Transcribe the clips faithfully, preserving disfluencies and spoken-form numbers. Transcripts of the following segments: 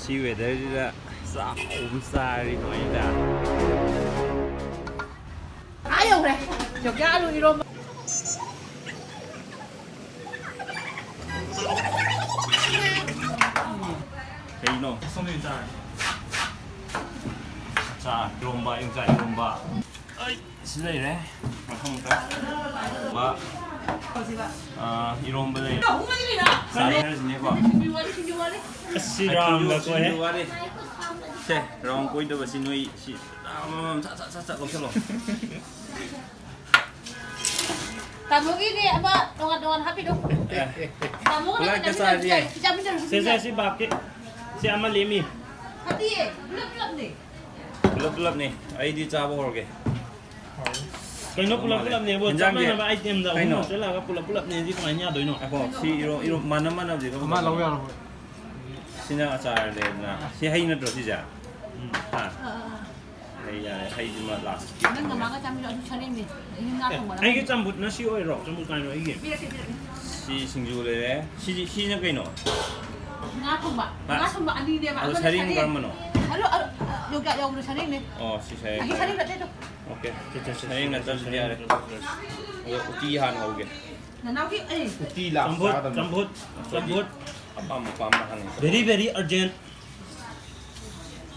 ꯁꯤ ꯋꯦꯗꯔꯁꯤꯗ ꯆꯥꯛ ꯑꯍꯨꯝ ꯆꯥꯔꯤ ꯅꯨꯡꯉꯥꯏꯗ꯫ ꯑꯥ ꯌꯧꯈ꯭ꯔꯦ꯫ ꯌꯣꯡꯆꯥꯛ ꯑꯂꯨ ꯏꯔꯣꯝꯕ꯫ ꯀꯩꯅꯣ? ꯑꯆꯥ, ꯏꯔꯣꯝꯕ, ꯌꯣꯡꯆꯥꯛ ꯏꯔꯣꯝꯕ꯫ ꯑꯩ ꯁꯤ ꯂꯩꯔꯦ꯫ ꯃꯊꯪ ꯃꯊꯪ꯫ ꯏꯔꯣꯝꯕ, ꯑꯥ, ꯏꯔꯣꯝꯕ ꯂꯩꯔꯦ꯫ ꯆꯥꯔꯦ ꯍꯥꯏꯔꯤꯁꯤꯅꯦꯀꯣ꯫ ꯑꯁꯤ ꯔꯥꯎꯟꯒ ꯀꯣꯏꯍꯦ꯫ ꯁꯤꯡꯖꯨ ꯋꯥꯠꯂꯤ꯫ ꯁꯦ, ꯔꯥꯎꯟ ꯀꯣꯏꯗꯕꯁꯤ ꯅꯣꯏ ꯁꯤ ꯑꯃꯃꯝ ꯁꯠ ꯁꯠ ꯁꯠ ꯁꯠ ꯂꯧꯁꯤꯜꯂꯣ꯫ ꯇꯥꯃꯣꯒꯤꯗꯤ ꯑꯃ ꯇꯣꯉꯥꯟ ꯇꯣꯉꯥꯟ ꯍꯥꯞꯄꯤꯔꯣ꯫ ꯑꯦ, ꯇꯥꯃꯣꯒ ꯄꯨꯂꯞ ꯍꯦꯛꯇ ꯆꯥꯔꯁꯨ ꯌꯥꯏ꯫ ꯆꯥꯃꯤꯟꯅꯔꯁꯨ ꯁꯦ ꯁꯦ, ꯁꯤ ꯕꯥꯞꯀꯤ꯫ ꯁꯤ ꯑꯃ ꯂꯦꯝꯃꯤ꯫ ꯅꯠꯇꯤꯌꯦ, ꯄꯨꯂꯞ ꯄꯨꯂꯞꯅꯦ꯫ ꯄꯨꯂꯞ ꯄꯨꯂꯞꯅꯤ꯫ ꯑꯩꯗꯤ ꯆꯥꯕ ꯍꯧꯔꯒꯦ꯫ ꯀꯩꯅꯣ ꯄꯨꯂꯞ ꯄꯨꯂꯞꯅꯦꯕꯣ? ꯆꯞ ꯍꯦꯟꯖꯥꯡꯁꯦ ꯃꯥꯟꯅꯕ ꯑꯥꯏꯇꯦꯝꯗ ꯑꯍꯨꯝ ꯀꯩꯅꯣ? ꯍꯥꯞꯆꯜꯂꯛꯑꯒ ꯄꯨꯂꯞ ꯄꯨꯂꯞꯅꯦꯗꯤ ꯀꯃꯥꯏꯅ ꯌꯥꯗꯣꯏꯅꯣ? ꯑꯀꯣ, ꯁꯤ ꯏꯔꯣ, ꯏꯔꯣ, ꯃꯥꯟꯅ ꯃꯥꯟꯅꯕꯁꯦ ꯀꯔꯝꯕ ꯑꯃ ꯂꯧ ꯇꯧꯕꯅꯣ? ꯌꯥꯔꯣꯏ꯫ ꯁꯤꯅ ꯑꯆꯥꯔꯅꯦꯗꯅ꯫ ꯁꯤ ꯍꯩ ꯅꯠꯇ꯭ꯔꯣ ꯁꯤꯁꯦ? ꯍꯥ? ꯍꯩ ꯌꯥꯔꯦ, ꯍꯩꯁꯤꯃ ꯂꯥꯁ꯫ ꯅꯪ ꯃꯃꯥꯒ ꯆꯥꯃꯤꯟꯅꯔꯣ, ꯑꯗꯨ ꯁꯔꯦꯡꯅꯦ꯫ ꯑꯩ ꯉꯥ ꯊꯣꯡꯕ ꯑꯩꯒꯤ ꯆꯝꯐꯨꯠꯅ ꯁꯤ ꯑꯣꯏꯔꯣ? ꯆꯝꯐꯨꯠ ꯀꯥꯏꯅꯣ ꯑꯩꯒꯤ? ꯄꯤꯔꯛꯀꯦ, ꯄꯤꯔꯛꯀꯦ꯫ ꯁꯤ ꯁꯤꯡꯖꯨ ꯂꯩꯔꯦ꯫ ꯁꯤꯗꯤ, ꯁꯤꯅ ꯀꯩꯅꯣ? ꯉꯥ ꯊꯣꯡꯕ꯫ ꯍꯥ? ꯉꯥ ꯊꯣꯡꯕ ꯑꯅꯤꯅꯦꯕ꯫ ꯑꯗꯣ ꯑꯃꯅ ꯁꯔꯦꯡ ꯁꯔꯦꯡ꯫ ꯀꯔꯝꯕꯅꯣ? ꯑꯗꯣ, ꯑꯗꯣ, ꯌꯣꯡꯆꯥꯛ ꯌꯥꯎꯕꯗꯣ ꯁꯔꯦꯡꯅꯦ꯫ ꯑꯣ, ꯁꯤ ꯁꯔꯦꯡ꯫ ꯑꯁꯤ ꯁꯔꯦꯡ ꯅꯠꯇꯦ ꯑꯗꯣ꯫ ꯑꯣꯀꯦ꯫ ꯁꯔꯦꯡ ꯅꯠꯇ꯭ꯔꯁꯨ ꯌꯥꯔꯦ꯫ ꯑꯗꯣ ꯎꯇꯤ ꯍꯥꯟꯅ ꯍꯧꯒꯦ꯫ ꯅꯅꯥꯎꯒꯤ, ꯑꯩ꯫ ꯎꯇꯤ ꯂꯥꯛ ꯆꯝꯐꯨꯠ, ꯆꯥꯒꯗꯕꯅꯤ꯫ ꯆꯝꯐꯨꯠ, ꯆꯝꯐꯨꯠ꯫ ꯑꯄꯥꯝ ꯑꯄꯥꯝꯕ ꯍꯪꯉꯦ꯫ Very very urgent.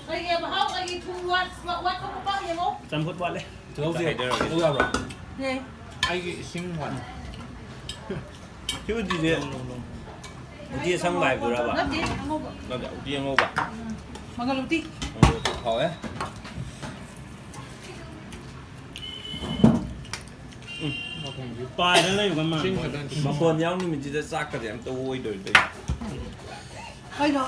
ꯀꯩꯒꯤ ꯃꯍꯥꯎ, ꯀꯩꯒꯤ ꯊꯨꯝ ꯋꯥꯠ-, ꯋꯥꯠꯄ ꯈꯣꯠꯄ ꯌꯦꯡꯉꯣ꯫ ꯆꯝꯐꯨꯠ ꯋꯥꯠꯂꯦ꯫ ꯇꯤꯜꯍꯧꯁꯦ ꯍꯥꯏꯗꯔꯒꯦ꯫ ꯇꯤꯜꯍꯧ ꯌꯥꯕ꯭ꯔꯥ? ꯌꯥꯏ꯫ ꯑꯩꯒꯤ ꯏꯁꯤꯡ ꯋꯥꯠꯂꯦ꯫ ꯁꯤ ꯎꯇꯤꯁꯦ ꯎꯇꯤ ꯑꯁꯪꯕ ꯍꯥꯏꯕꯗꯨꯔꯕ? ꯅꯠꯇꯦ, ꯑꯉꯧꯕ꯫ ꯅꯠꯇꯦ, ꯎꯇꯤ ꯑꯉꯧꯕ꯫ ꯃꯪꯒꯜ ꯎꯇꯤ꯫ ꯑꯉꯧꯕ ꯍꯥꯎꯋꯦ꯫ ꯄꯥꯏꯔ ꯂꯩꯕ ꯃꯥꯟꯕ꯫ ꯏꯁꯤꯡ ꯈꯛꯇꯪ꯫ ꯃꯈꯣꯟ ꯌꯥꯎ ꯅꯨꯃꯤꯠꯁꯤꯗ ꯆꯥꯛꯀꯗꯤ ꯑꯝꯇ ꯑꯣꯏꯗꯣꯏꯗꯣꯏ꯫ ꯀꯩꯅꯣ?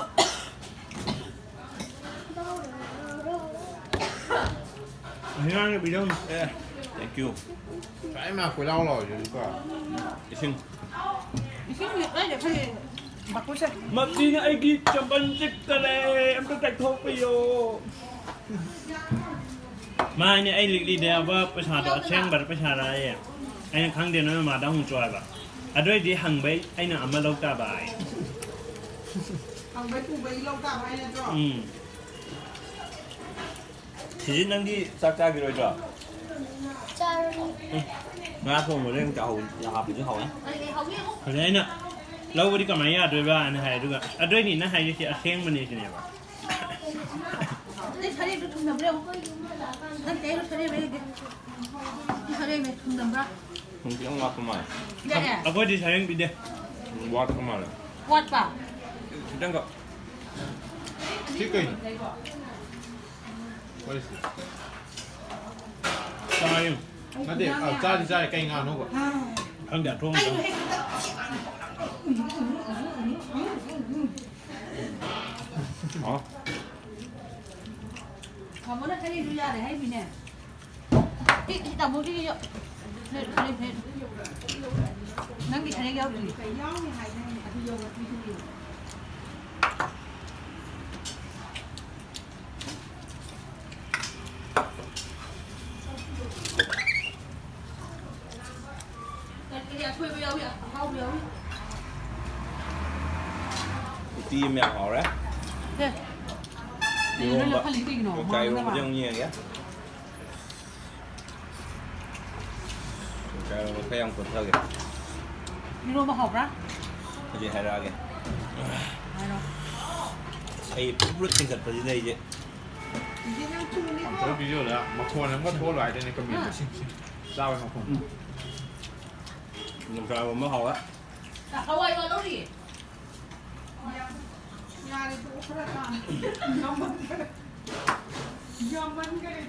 ꯍꯤꯟꯖꯥꯡꯒꯤ ꯄꯤꯖꯧꯅꯦ꯫ ꯑꯦ, thank you꯫ ꯀꯥꯏ ꯃꯥ ꯀꯣꯏꯂꯥꯎ ꯂꯥꯎꯔꯤꯗꯨꯗꯤꯀꯣ꯫ ꯏꯁꯤꯡ꯫ ꯏꯁꯤꯡ ꯂꯤꯛꯂꯥꯏꯗ ꯈꯔ ꯌꯦꯡꯉꯣ꯫ ꯕꯥꯀꯨꯁꯦ꯫ ꯃꯁꯤꯅ ꯑꯩꯒꯤ ꯆꯝꯄꯜ ꯆꯤꯛꯇꯔꯦ, ꯑꯝꯇ ꯇꯩꯊꯣꯛꯄꯤꯌꯣ꯫ ꯃꯥꯅꯦ, ꯑꯩ ꯂꯤꯛꯂꯤꯗ ꯌꯥꯎꯕ ꯄꯩꯁꯥꯗꯣ ꯑꯁꯦꯡꯕꯔ ꯄꯩꯁꯥꯔꯥꯌꯦ꯫ ꯑꯩꯅ ꯈꯪꯗꯦ, ꯅꯣꯏ ꯃꯃꯥꯗ ꯍꯪꯉꯨꯆꯣ ꯍꯥꯏꯕ꯫ ꯑꯗꯨ ꯑꯣꯏꯗꯤ ꯍꯪꯕꯩ ꯑꯩꯅ ꯑꯃ ꯂꯧ ꯇꯥꯕ ꯍꯥꯏ꯫ ꯎꯝ꯫ ꯁꯤꯖꯤ, ꯅꯪꯗꯤ ꯆꯥꯛ ꯆꯥꯈꯤꯔꯣꯏꯗ꯭ꯔꯣ? ꯆꯥꯔꯅꯤ꯫ ꯎꯝ꯫ ꯉꯥ ꯊꯣꯡꯕꯗ ꯌꯥꯝ ꯆꯥꯍꯧ-, ꯍꯥꯞꯄꯁꯨ ꯍꯥꯎꯋꯦ꯫ ꯑꯗꯩ ꯑꯩꯅ ꯂꯧꯕꯗꯤ ꯀꯃꯥꯏꯅ ꯌꯥꯗꯣꯏꯕ ꯍꯥꯏꯅ ꯍꯥꯏ, ꯑꯗꯨꯒ ꯑꯗꯨꯏꯗꯤ ꯅꯪ ꯍꯥꯏꯔꯤꯁꯦ ꯑꯁꯦꯡꯕꯅꯦ ꯁꯤꯅꯦꯕ꯫ ꯑꯗꯩ ꯁꯔꯦꯡꯗꯣ ꯊꯨꯝꯅꯕ꯭ꯔꯥ ꯌꯦꯡꯉꯨ꯫ ꯅꯪ ꯀꯩꯅꯣ ꯁꯔꯦꯡ ꯂꯩꯔꯗꯤ꯫ ꯁꯔꯦꯡꯅꯦ ꯊꯨꯝꯅꯕ꯭ꯔꯥ? ꯊꯨꯝ ꯈꯤꯇꯪ ꯋꯥꯠꯄ ꯃꯥꯜꯂꯦ꯫ ꯌꯥꯔꯦ꯫ ꯑꯩꯈꯣꯏꯗꯤ ꯁꯔꯦꯡ ꯄꯤꯗꯦ꯫ ꯋꯥꯠꯄ ꯃꯥꯜꯂꯦ꯫ ꯋꯥꯠꯄ? ꯈꯤꯇꯪꯈꯛ꯫ ꯁꯤ ꯀꯩꯅꯣ? What is this? ꯆꯥꯔꯦ꯫ ꯅꯠꯇꯦ, ꯑ, ꯆꯥꯗꯤ ꯆꯥꯔꯦ꯫ ꯀꯩ ꯉꯥꯅꯣꯕ? ꯈꯪꯗꯦ, ꯑꯊꯣꯡꯕ ꯆꯥ-, ꯍꯥꯎ꯫ ꯇꯥꯃꯣꯅ ꯈꯔꯤꯗꯨ ꯌꯥꯔꯦ ꯍꯥꯏꯃꯤꯅꯦ꯫ ꯁꯤ, ꯁꯤ ꯇꯥꯃꯣꯒꯤ ꯌꯣ-, ꯐ꯭ꯂꯦꯠ, ꯐ꯭ꯂꯦꯠ, ꯐ꯭ꯂꯦꯠ꯫ ꯅꯪꯒꯤ ꯈꯔ ꯌꯥꯎꯗ꯭ꯔꯤ꯫ ꯌꯥꯎꯅꯤ ꯍꯥꯏꯗꯥꯏꯅꯦ? ꯑꯗꯨ ꯌꯧꯔꯛꯇ꯭ꯔꯤꯗꯨꯅꯤ꯫ ꯀꯔꯤ ꯀꯔꯤ ꯑꯁꯣꯏꯕ ꯌꯥꯎꯏ, ꯑꯍꯥꯎꯕ ꯌꯥꯎꯏ꯫ ꯎꯇꯤ ꯑꯃ ꯌꯥꯝ ꯍꯥꯎꯔꯦ꯫ ꯁꯦ꯫ ꯀꯩꯅꯣ ꯅꯣꯏ ꯏꯔꯣꯝꯕ꯫ ꯂꯧꯈꯠꯂꯤꯁꯤ ꯀꯩꯒꯤꯅꯣ? ꯌꯣꯡꯆꯥꯛ ꯏꯔꯣꯝꯕꯁꯦ ꯑꯃꯨꯛ ꯌꯦꯡꯉꯒꯦ꯫ ꯌꯣꯡꯆꯥꯛ ꯏꯔꯣꯝꯕ ꯈꯔ ꯌꯥꯝ ꯀꯣꯠꯊꯒꯦ꯫ ꯏꯔꯣꯝꯕ ꯍꯥꯎꯕ꯭ꯔꯥ? ꯍꯧꯖꯤꯛ ꯍꯥꯏꯔꯛꯑꯒꯦ꯫ ꯍꯥꯏꯔꯣ꯫ ꯑꯩ ꯐꯨꯔꯨꯠ ꯆꯤꯡꯈꯠꯄꯁꯤꯗ ꯑꯩꯁꯦ꯫ ꯑꯝꯇ ꯄꯤꯖꯧꯗ, ꯃꯈꯣꯟ ꯑꯃꯒ ꯊꯣꯛꯍꯜꯂꯣ ꯍꯥꯏꯗꯅꯦ ꯀꯃꯦꯟꯗ꯫ ꯍꯥ? ꯆꯥꯕꯩ ꯃꯈꯣꯟ꯫ ꯎꯝ꯫ ꯌꯣꯡꯆꯥꯛ ꯏꯔꯣꯝꯕ ꯍꯥꯎꯋꯦ꯫ ꯍꯋꯥꯏ ꯋꯥꯠꯍꯧꯔꯤ꯫ ꯌꯥꯔꯦ, ꯇꯣꯛꯑꯣ, ꯈꯔ ꯀꯥꯝ-, ꯌꯥꯝꯃꯟꯈꯔꯦ꯫ ꯌꯥꯝꯃꯟꯈꯔꯦ꯫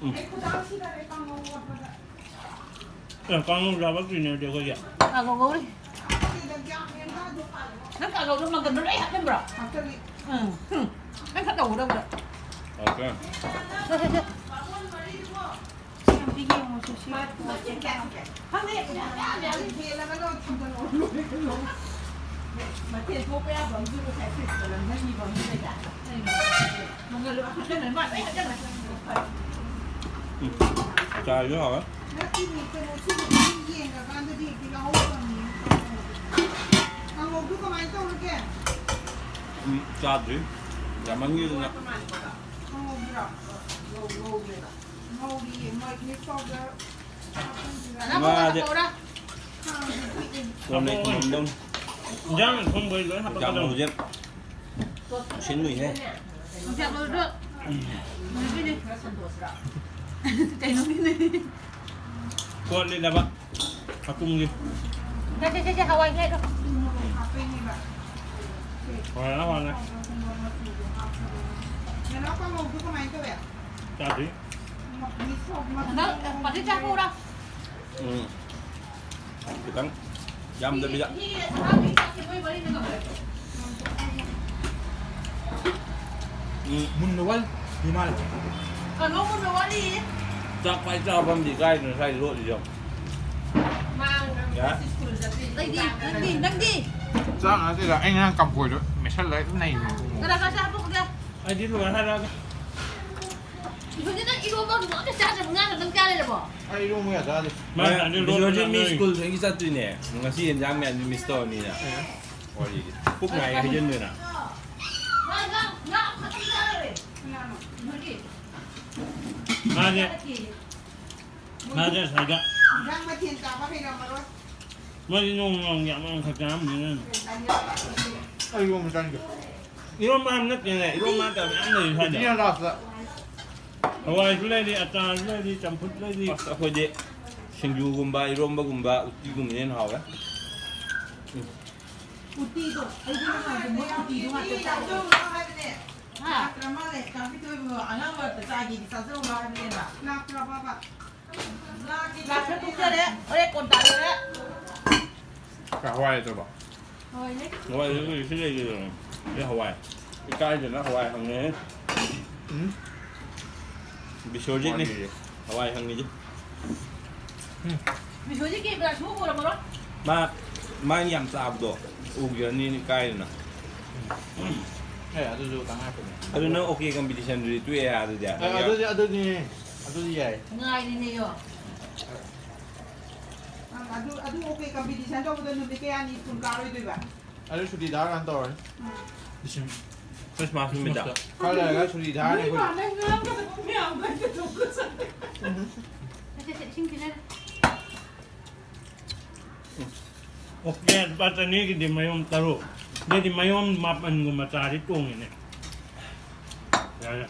ꯎꯝ꯫ ꯑꯩ ꯈꯨꯗꯥꯡ ꯁꯤꯗꯔꯦ ꯀꯥꯡꯉꯧ ꯑꯣꯠꯄꯗ꯫ ꯑꯦ, ꯀꯥꯡꯉꯧ ꯆꯥꯕ ꯀꯨꯏꯅꯗꯦ ꯑꯩꯈꯣꯏꯗꯤ꯫ ꯀꯥꯡꯉꯧ ꯉꯧꯔꯤ꯫ ꯁꯤꯗ ꯒ꯭ꯌꯥꯟ ꯃꯦꯟ ꯇꯥꯗꯦ꯫ ꯅꯪ ꯀꯥꯡꯉꯧꯗꯣ ꯃꯪꯒꯟꯗꯣ ꯂꯣꯏ ꯍꯥꯞꯆꯤꯟꯕ꯭ꯔꯣ? ꯍꯥꯞꯆꯤꯜꯂꯤ꯫ ꯎꯝ, ꯎꯝ꯫ ꯅꯪ ꯈꯔ ꯇꯧꯒꯗꯕꯗꯣ꯫ ꯑꯣꯀꯦ꯫ ꯁꯦ, ꯁꯦ, ꯁꯦ꯫ ꯁꯤ ꯑꯝꯇ ꯌꯦꯡꯉꯣꯁꯦ, ꯁꯤ꯫ ꯃꯊꯦꯜ ꯊꯣꯛꯄ ꯌꯥꯕ ꯑꯃꯁꯨ ꯉꯁꯥꯏ ꯐ꯭ꯔꯤꯖꯇ ꯂꯪꯁꯤꯟꯈꯤꯕ ꯑꯃꯁꯨ ꯂꯩꯗꯥꯏ? ꯎꯝ, ꯆꯥꯔꯤꯁꯨ ꯍꯥꯎꯋꯦ꯫ ꯅꯠꯇꯦꯅꯦ, ꯀꯩꯅꯣ, ꯁꯤꯕꯨꯗꯤ ꯌꯦꯡꯉꯀꯥꯟꯗꯗꯤ ꯍꯦꯛꯇ ꯌꯥꯎꯍꯧꯗꯕꯅꯦ꯫ ꯀꯥꯡꯍꯧꯗꯨ ꯀꯃꯥꯏꯅ ꯇꯧꯔꯒꯦ? ꯎꯝ, ꯆꯥꯗ꯭ꯔꯤ꯫ ꯌꯥꯝꯃꯟꯈꯤꯗꯅ꯫ ꯉꯧꯕ꯭ꯔꯣ? ꯉꯧ-, ꯉꯧꯕ꯭ꯔꯦꯕ꯫ ꯉꯧꯔꯤꯌꯦ꯫ ꯃꯣꯏ mix powder ꯍꯥꯞꯆꯤꯟꯗ꯭ꯔꯤꯉꯩꯗ꯫ ꯉꯥꯗꯤ꯫ ꯀꯣꯟꯅ ꯊꯝꯃꯝꯗꯧꯅꯤ꯫ ꯏꯟꯖꯥꯡ ꯊꯣꯡꯕꯩ ꯂꯣꯏ ꯍꯥꯞꯄꯛꯀꯗꯧꯅꯤ꯫ ꯌꯥꯝ ꯍꯧꯖꯤꯛ ꯁꯤꯟꯂꯨꯏꯍꯦ꯫ ꯌꯥꯝ ꯍꯧꯖꯤꯛ꯫ ꯎꯝ꯫ ꯀꯩꯅꯣꯒꯤꯅꯦ꯫ ꯀꯣꯠꯂꯤꯅꯕ꯫ ꯍꯥꯀꯨꯝꯒꯤ꯫ ꯁꯦ, ꯁꯦ, ꯁꯦ, ꯁꯦ, ꯍꯋꯥꯏ ꯉꯥꯏꯔꯣ꯫ ꯍꯋꯥꯏ ꯉꯥꯏꯔꯣ, ꯍꯋꯥꯏ ꯉꯥꯏꯔꯣ꯫ ꯅꯅꯥꯎꯄꯥ ꯃꯧꯗꯨ ꯀꯃꯥꯏꯅ ꯇꯧꯋꯦ? ꯆꯥꯗ꯭ꯔꯤ꯫ ꯍꯟꯗꯛ ꯄꯥꯔꯇꯤ ꯆꯥꯛ ꯄꯨꯔꯥ꯫ ꯎꯝ꯫ ꯈꯤꯇꯪ ꯌꯥꯝꯗꯕꯤꯗ꯫ ꯎꯝ꯫ ꯃꯨꯟꯕ ꯋꯥꯠꯂꯤ꯫ ꯃꯥꯜꯂꯦ꯫ ꯀꯩꯅꯣ ꯃꯨꯟꯕ ꯋꯥꯠꯂꯤ꯫ ꯆꯥꯛ ꯈ꯭ꯋꯥꯏ ꯆꯥꯐꯝꯗꯤ ꯀꯥꯏꯗꯅꯣ ꯁ꯭ꯋꯥꯏꯗ ꯂꯣꯠꯂꯤꯁꯦ ꯌꯦꯡꯉꯣ꯫ ꯌꯥ? ꯅꯪꯗꯤ, ꯅꯪꯗꯤ, ꯅꯪꯗꯤ꯫ ꯆꯥꯛ ꯅꯠꯇꯦꯗ, ꯑꯩ ꯉꯔꯥꯡ ꯀꯝꯐꯣꯏꯗꯣ ꯃꯦꯠꯁꯜꯂꯒ ꯑꯗꯨꯝ ꯅꯩꯕꯅꯦ꯫ ꯀꯅꯥ ꯀꯅꯥ ꯆꯥ ꯍꯥꯞꯄꯛꯎꯒꯦ? ꯑꯩꯗꯤ ꯂꯣꯏꯔꯦ ꯍꯥꯏꯔꯛꯑꯒꯦ꯫ ꯏꯁꯣꯔꯁꯦ, ꯅꯪ ꯏꯔꯣꯝꯕ ꯑꯗꯨꯝ ꯑꯝꯇ ꯆꯥꯗ꯭ꯔꯕ? ꯉꯥ ꯈꯛꯇꯪ ꯆꯥ ꯂꯩꯔꯕꯣ? ꯑꯩ ꯏꯔꯣꯝꯕ ꯀꯌꯥ ꯆꯥꯗꯦ꯫ ꯃꯥ ꯉꯁꯥꯏꯗꯩ ꯕꯤꯁꯣꯔꯁꯦ ꯂꯣꯠꯄ ꯃꯤ ꯅꯪ ꯁ꯭ꯀꯨꯜ ꯊꯦꯡꯒꯤ ꯆꯠꯇꯣꯏꯅꯦ꯫ ꯉꯁꯤ ꯌꯦꯟꯖꯥꯡ ꯃꯌꯥꯝꯁꯤ miss ꯇꯧꯔꯅꯤꯅ꯫ ꯑꯦ꯫ ꯋꯥꯔꯤꯁꯦ꯫ ꯄꯨꯛ ꯅꯥꯏ ꯍꯥꯏꯖꯟꯗꯣꯏꯅ꯫ ꯉꯥ, ꯉꯥ, ꯉꯥ ꯈꯛꯇꯪ ꯆꯥ ꯂꯩꯔꯦ꯫ ꯏꯁꯣꯔꯁꯦ꯫ ꯃꯥꯁꯦ, ꯃꯥꯁꯦ ꯉꯁꯥꯏꯗ꯫ ꯏꯟꯖꯥꯡ ꯃꯊꯦꯜ ꯆꯥꯕ ꯍꯩꯔꯝꯃꯔꯣꯏ꯫ ꯃꯣꯏꯗꯤ ꯅꯣꯡꯃ ꯅꯣꯡꯃꯒꯤ ꯑꯃꯃꯝꯈꯛ ꯆꯥꯔꯝꯕꯅꯤꯅ꯫ ꯑꯩ ꯏꯔꯣꯝꯕ ꯆꯥꯅꯤꯡꯗꯦ꯫ ꯏꯔꯣꯝꯕ ꯍꯥꯏꯕ ꯅꯠꯇꯦꯅꯦ, ꯏꯔꯣꯝꯕ ꯅꯠꯇꯕ ꯃꯌꯥꯝ ꯂꯩꯔꯤ ꯁ꯭ꯋꯥꯏꯗ꯫ ꯎꯇꯤꯅ last꯫ ꯍꯋꯥꯏꯁꯨ ꯂꯩꯔꯤ, ꯑꯆꯥꯔꯁꯨ ꯂꯩꯔꯤ, ꯆꯝꯐꯨꯠ ꯂꯩꯔꯤ꯫ ꯑꯁ, ꯑꯩꯈꯣꯏꯗꯤ ꯁꯤꯡꯖꯨꯒꯨꯝꯕ, ꯏꯔꯣꯝꯕꯒꯨꯝꯕ, ꯎꯇꯤꯒꯨꯝꯕꯅ ꯍꯦꯟꯅ ꯍꯥꯎꯔꯦ꯫ ꯎꯝ꯫ ꯎꯇꯤꯗꯣ, ꯑꯩꯗꯤ ꯅꯍꯥꯟꯁꯨ ꯃꯣꯏ ꯎꯇꯤꯗꯣ ꯉꯥꯛꯇ ꯆꯥꯏ꯫ ꯍꯥ? ꯂꯥꯛꯇ꯭ꯔ ꯃꯥꯜꯂꯦ, ꯀꯥꯡ ꯐꯤꯊꯣꯏꯕꯗꯣ ꯑꯉꯥꯡ ꯃꯔꯛꯇ ꯆꯥꯒꯦꯗꯤ ꯆꯥꯖꯧ ꯂꯥꯎ ꯍꯥꯏꯕꯅꯦꯕ꯫ ꯂꯥꯛꯇ꯭ꯔꯕꯕ? ꯂꯥꯛꯇ꯭ꯔꯦ, ꯇꯣꯛꯆꯔꯦ꯫ ꯍꯣꯔꯦꯟ ꯀꯣꯟ ꯇꯥꯔꯦ꯫ ꯀꯩ ꯍꯋꯥꯏ ꯂꯩꯇ꯭ꯔꯕꯣ? ꯍꯋꯥꯏ ꯂꯩ꯫ ꯍꯋꯥꯏ ꯂꯩꯕꯨꯗꯤ ꯁꯤ ꯂꯩꯒꯦ ꯇꯧꯔꯝ꯫ ꯑꯦ, ꯍꯋꯥꯏ꯫ ꯏꯀꯥꯏꯗꯅ ꯍꯋꯥꯏ ꯍꯪꯉꯦ꯫ ꯎꯝ? ꯕꯤꯁ꯭ꯋꯖꯤꯠꯅꯤ꯫ ꯋꯥꯠꯂꯤꯌꯦ꯫ ꯍꯋꯥꯏ ꯍꯪꯉꯤꯁꯦ꯫ ꯎꯝ꯫ ꯕꯤꯁ꯭ꯋꯖꯤꯠꯀꯤ brush ꯎ ꯎꯔꯝꯃꯔꯣꯏ꯫ ꯃꯥ, ꯃꯥ ꯌꯥꯝ ꯆꯥꯕꯗꯣ ꯎꯈꯤꯔꯅꯤꯅ ꯏꯀꯥꯏꯗꯅ꯫ ꯑꯦ, ꯑꯗꯨꯁꯨ ꯇꯉꯥꯏ ꯐꯗꯦ꯫ ꯑꯗꯨ ꯅꯪ OK competition ꯗꯨꯗꯤ ꯇꯣꯛꯑꯦ ꯑꯗꯨꯗꯤ꯫ ꯑꯦ, ꯑꯗꯨꯗꯤ, ꯑꯗꯨꯅꯤ, ꯑꯗꯨꯗꯤ ꯌꯥꯏ꯫ ꯉꯥꯏꯔꯤꯅꯦꯌꯣ꯫ ꯑꯗꯨ, ꯑꯗꯨ OK competition ꯇꯧꯕꯗ ꯅꯨꯃꯤꯠ ꯀꯌꯥꯅꯤ ꯁ꯭ꯀꯨꯜ ꯀꯥꯔꯣꯏꯗꯣꯏꯕ? ꯑꯗꯨ ꯁꯨꯇꯤ ꯊꯥꯔꯀꯥꯟꯗ ꯇꯧꯔꯅꯤ꯫ ꯎꯝ꯫ ꯈ꯭ꯔꯤꯁꯃꯥꯁ ꯅꯨꯃꯤꯠꯇ꯫ ꯈꯔ ꯂꯩꯔꯒ ꯁꯨꯇꯤ ꯊꯥꯔꯅꯤ ꯑꯩꯈꯣꯏ꯫ ꯅꯣꯏ ꯃꯥꯅ ꯉꯥꯡꯒꯗꯕ ꯃꯌꯥꯝꯗꯣ ꯑꯩꯅ ꯇꯧꯒꯗꯕ꯫ ꯁꯦ, ꯁꯦ, ꯁꯦ, ꯏꯁꯤꯡ ꯊꯤꯠꯂꯦ꯫ ꯑꯣꯀꯦ, ꯂꯨꯄꯥ ꯆꯅꯤꯒꯤꯗꯤ ꯃꯌꯣꯝ ꯇꯔꯨꯛ꯫ ꯑꯗꯨꯗꯤ ꯃꯌꯣꯝ ꯃꯥꯄꯟꯒꯨꯝꯕ ꯆꯥꯔꯗꯤ ꯇꯣꯡꯉꯤꯅꯦ꯫ ꯌꯥꯔꯦ꯫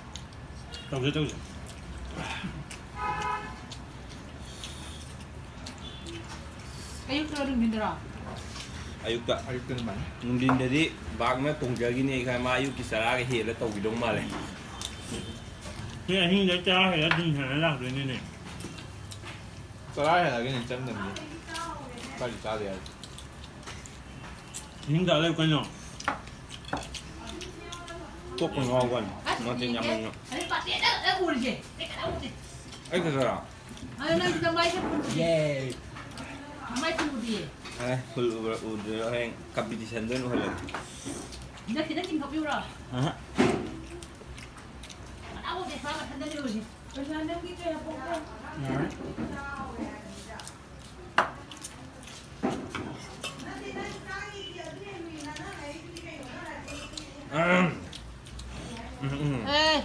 ꯇꯧꯁꯦ, ꯇꯧꯁꯦ꯫ ꯑꯌꯨꯛꯇꯔꯣ, ꯅꯨꯡꯊꯤꯟꯗꯔꯣ? ꯑꯌꯨꯛꯇ꯫ ꯑꯌꯨꯛꯇ ꯑꯗꯨꯃꯥꯏꯅ꯫ ꯅꯨꯡꯊꯤꯟꯗꯗꯤ ꯕꯥꯛꯅ ꯇꯣꯡꯖꯈꯤꯅꯤ ꯈꯟ ꯃꯥ ꯑꯌꯨꯛꯀꯤ ꯆꯔꯥꯒ ꯍꯦꯜꯂ ꯇꯧꯈꯤꯗꯧ ꯃꯥꯜꯂꯦ꯫ ꯃꯤ ꯑꯍꯤꯡꯗ ꯆꯔꯥ ꯍꯦꯜꯂ ꯖꯤꯝ ꯁꯥꯟꯅ ꯂꯥꯛꯇꯣꯏꯅꯤꯅꯦ꯫ ꯆꯔꯥ ꯍꯦꯜꯂꯒꯅꯤ ꯆꯪꯗꯕꯅꯤ꯫ ꯈꯔꯗꯤ ꯆꯥꯗ ꯌꯥꯔꯣꯏ꯫ ꯑꯍꯤꯡꯗ ꯂꯩꯌꯨ ꯀꯩꯅꯣ꯫ ꯀꯣꯛꯀ ꯉꯥꯎꯕꯅꯤ꯫ ꯃꯊꯦꯜ ꯌꯥꯝꯃꯟꯅ꯫ ꯑꯗꯩ ꯄꯥꯇꯦꯗ ꯎꯔꯤꯁꯦ꯫ ꯑꯩ ꯈꯛꯇꯔꯣ? ꯑꯗꯣ ꯅꯪꯁꯨ ꯅꯃꯥꯏꯁꯦ ꯐꯨꯜ ꯎꯗꯦ꯫ ꯌꯦ꯫ ꯅꯃꯥꯏ ꯐꯨꯜ ꯎꯗꯤꯌꯦ꯫ ꯑꯦ, ꯐꯨꯜ ꯎꯕ꯭ꯔꯥ ꯎꯗ꯭ꯔꯤꯔꯥ ꯍꯌꯦꯡ ꯀꯝꯄꯤꯇꯤꯁꯟꯗ ꯑꯣꯏꯅ ꯎꯍꯜꯂꯒꯦ꯫ ꯍꯟꯗꯛ ꯈꯤꯇꯪ ꯆꯤꯡꯈꯠꯄꯤꯌꯨꯔꯣ? ꯑꯍ꯫ ꯀꯅꯥ ꯎꯗꯦ, ꯃꯥ ꯃꯊꯟꯗꯅꯦ ꯎꯔꯤꯁꯦ꯫ ꯄꯩꯁꯥ ꯅꯪꯒꯤ ꯀꯌꯥ ꯄꯣꯛꯀꯦ? ꯌꯥꯔꯦ꯫ ꯎꯝ, ꯎꯝ꯫ ꯑꯦ꯫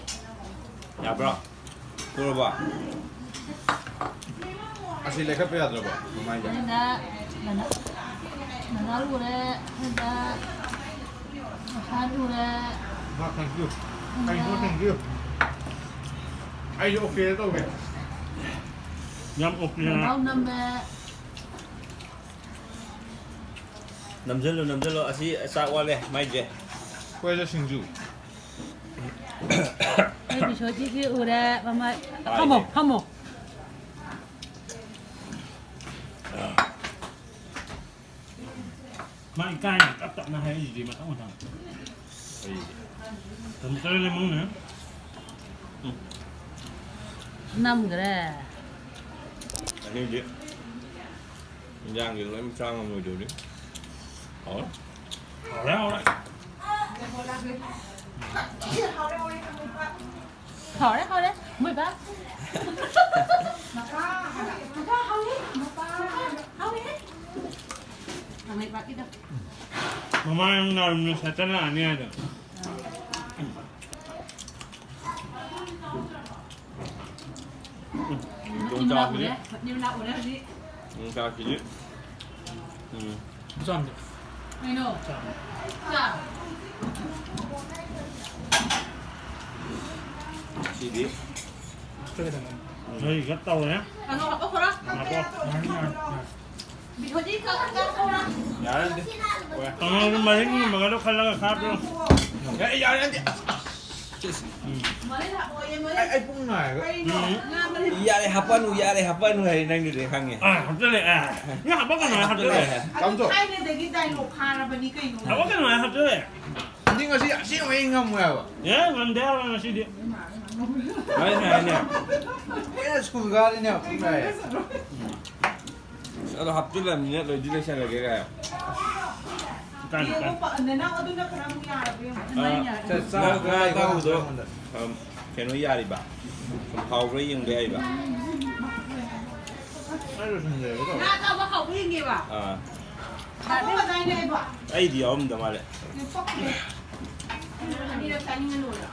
ꯌꯥꯕ꯭ꯔꯣ? ꯎꯔꯕꯣ? ꯑꯁꯤ ꯂꯩꯈꯠꯄ ꯌꯥꯗ꯭ꯔꯕꯣ? ꯃꯃꯥꯏꯗ꯫ ꯑꯩꯅ ꯅꯅꯥ-, ꯅꯅꯥꯎ ꯎꯔꯦ, ꯑꯩꯅ ꯃꯈꯥ ꯎꯔꯦ꯫ ꯃꯥ, thank you꯫ ꯑꯩꯁꯨ thank you꯫ ꯑꯩꯁꯨ ꯑꯣꯀꯦ ꯇꯧꯒꯦ꯫ ꯌꯥꯝ ꯑꯣꯀꯦ꯫ ꯅꯅꯥꯎ ꯅꯝꯃꯦ꯫ ꯅꯝꯖꯜꯂꯨ, ꯅꯝꯖꯜꯂꯨ꯫ ꯑꯁꯤ ꯆꯥꯛ ꯋꯥꯠꯂꯦ, ꯃꯥꯏꯁꯦ꯫ ꯑꯩꯈꯣꯏꯗ ꯁꯤꯡꯖꯨ꯫ ꯑꯩ ꯕꯤꯁꯣꯖꯤꯠꯀꯤ ꯎꯔꯦ, ꯃꯃꯥꯏ꯫ ꯐꯝꯃꯣ, ꯐꯝꯃꯣ꯫ ꯃꯥ ꯏꯀꯥꯏꯅ ꯇꯞ ꯇꯞꯅ ꯍꯥꯏꯔꯛꯏꯁꯤꯗꯤ ꯃꯊꯪ ꯃꯊꯪ꯫ ꯀꯔꯤꯒꯤ? ꯇꯝ ꯇꯔꯦꯠ ꯂꯩꯃꯪꯅꯦ꯫ ꯎꯝ꯫ ꯅꯝꯈ꯭ꯔꯦ꯫ ꯑꯅꯤꯗꯤ ꯏꯟꯖꯥꯡꯁꯦ ꯂꯣꯏ ꯆꯥ ꯉꯝꯃꯣꯏꯗꯧꯔꯤ꯫ ꯍꯥꯎꯔꯦ꯫ ꯍꯥꯎꯔꯦ, ꯍꯥꯎꯔꯦ꯫ ꯍꯥꯎꯔꯦ, ꯍꯥꯎꯔꯦ꯫ ꯃꯣꯏ ꯕꯥ꯫ ꯃꯄꯥ ꯍꯥꯏꯕ꯫ ꯃꯄꯥ ꯍꯥꯎꯋꯦ꯫ ꯃꯄꯥ ꯍꯥꯎꯋꯦ꯫ ꯃꯃꯥꯏ ꯄꯥꯛꯀꯤꯗꯣ꯫ ꯃꯃꯥ ꯅꯪ ꯅꯥꯔꯨꯝꯅ ꯁꯠꯇꯅ ꯂꯥꯛꯑꯅꯤ ꯍꯥꯏꯗꯣ꯫ ꯆꯥꯎꯈꯤꯅꯤ꯫ ꯅꯦꯔꯨ ꯂꯥꯛꯑꯣꯅꯦ ꯍꯧꯖꯤꯛ꯫ ꯎꯝ, ꯆꯥꯎꯈꯤꯅꯤ꯫ ꯎꯝ꯫ ꯆꯥꯝꯗꯦ꯫ ꯀꯩꯅꯣ? ꯆꯥꯝꯗꯦ꯫ ꯆꯥ꯫ ꯁꯤꯗꯤ꯫ ꯆꯠꯀꯗꯕꯅꯤ꯫ ꯎꯝ꯫ ꯅꯣꯏ ꯈꯔ ꯇꯧꯔꯦ꯫ ꯀꯩꯅꯣ ꯍꯥꯞꯄꯛꯈꯣꯔꯥ? ꯍꯥꯞꯄꯣ꯫ ꯉꯥꯏ, ꯉꯥꯏ, ꯉꯥꯏ꯫ ꯕꯤꯊꯣꯏꯗꯤ ꯀꯛ-, ꯀꯛ-, ꯀꯛꯊꯣꯛꯑꯣꯔꯥ? ꯌꯥꯔꯦ, ꯑꯗꯨꯗꯤ꯫ ꯀꯥꯡꯍꯧꯒꯤ ꯃꯍꯤꯒꯨꯝꯕꯒꯗꯣ ꯈꯜꯂꯒ ꯈꯥꯕ꯭ꯔꯣ? ꯑꯦ, ꯌꯥꯔꯦ, ꯑꯗꯨꯗꯤ꯫ ꯃꯔꯤꯜ ꯍꯥꯞꯄꯛꯑꯣꯌꯦ, ꯃꯔꯤꯜ꯫ ꯑꯩ, ꯑꯩ ꯄꯨꯡ ꯅꯥꯏꯕ꯫ ꯀꯔꯤꯅꯣ? ꯎꯝ꯫ ꯉꯥ ꯃꯔꯤꯜ꯫ ꯌꯥꯔꯦ, ꯍꯥꯞꯄꯛꯑꯅꯨ, ꯌꯥꯔꯦ, ꯍꯥꯞꯄꯛꯑꯅꯨ ꯍꯥꯏꯔꯦ ꯅꯪꯒꯤꯗꯤ ꯈꯪꯉꯦ꯫ ꯑꯥ, ꯍꯥꯞꯆꯜꯂꯦ, ꯑꯥ꯫ ꯅꯪ ꯍꯥꯞꯄꯛꯀꯅꯨ ꯍꯥꯏ ꯍꯥꯞꯆꯜꯂꯦ꯫ ꯍꯥꯞꯆꯜꯂꯦ꯫ ꯑꯗꯨ ꯀꯝꯗꯧ? ꯊꯥꯏꯅꯗꯒꯤ ꯗꯥꯏꯂꯣꯒ ꯐꯥꯔꯕꯅꯤ ꯀꯩꯅꯣ꯫ ꯍꯥꯞꯄꯛꯀꯅꯨ ꯍꯥꯏ ꯍꯥꯞꯆꯜꯂꯦ꯫ ꯑꯗꯨꯗꯤ ꯉꯁꯤ ꯑꯁꯦꯡꯕ ꯑꯩ ꯉꯝꯃꯣꯏ ꯍꯥꯏꯕ꯫ ꯑꯦ, ꯉꯝꯗꯦ ꯍꯥꯏꯕ ꯉꯁꯤꯗꯤ꯫ ꯍꯥꯏꯅꯦ, ꯍꯥꯏꯅꯦ꯫ ꯀꯨꯏꯅ ꯁ꯭ꯀꯨꯜ ꯀꯥꯔꯤꯅꯦ, ꯄꯨꯡ ꯅꯥꯏ꯫ ꯑꯁ, ꯑꯗꯣ ꯍꯥꯞꯆꯤꯜꯂꯕꯅꯤꯅ ꯂꯣꯏꯗꯤ ꯂꯣꯏꯁꯜꯂꯒꯦ ꯀꯥꯏ꯫ ꯀꯥꯏ, ꯀꯥꯏ꯫ ꯌꯦꯡꯉꯣ, ꯄ-, ꯅꯅꯥꯎ ꯑꯗꯨꯅ ꯈꯔ ꯑꯃꯨꯛ ꯌꯥꯔꯕ ꯌꯦꯡꯉꯣ꯫ ꯑꯥ, ꯅꯪ ꯌꯥꯔꯦ꯫ ꯉꯥ, ꯉꯥ ꯑꯇꯥꯎꯕꯗꯣ, ꯑꯩꯉꯣꯟꯗ꯫ ꯑꯝ, ꯀꯩꯅꯣ ꯌꯥꯔꯤꯕ? ꯍꯥꯎꯕ꯭ꯔꯥ ꯌꯦꯡꯕ ꯌꯥꯏꯕ? ꯑꯩ ꯂꯣꯏꯁꯟꯖꯔꯒꯦ ꯇꯧꯔꯦ꯫ ꯉꯥ ꯑꯇꯥꯎꯕ ꯍꯥꯎꯕ꯭ꯔꯥ ꯌꯦꯡꯒꯦꯕ? ꯑꯥ꯫ ꯌꯥꯔꯦ꯫ ꯑꯩꯗꯤ ꯌꯥꯎꯔꯝꯗ ꯃꯥꯜꯂꯦ꯫ ꯑꯅꯤꯔꯛ ꯆꯥꯅꯤꯡꯉ ꯂꯣꯏꯔꯦ꯫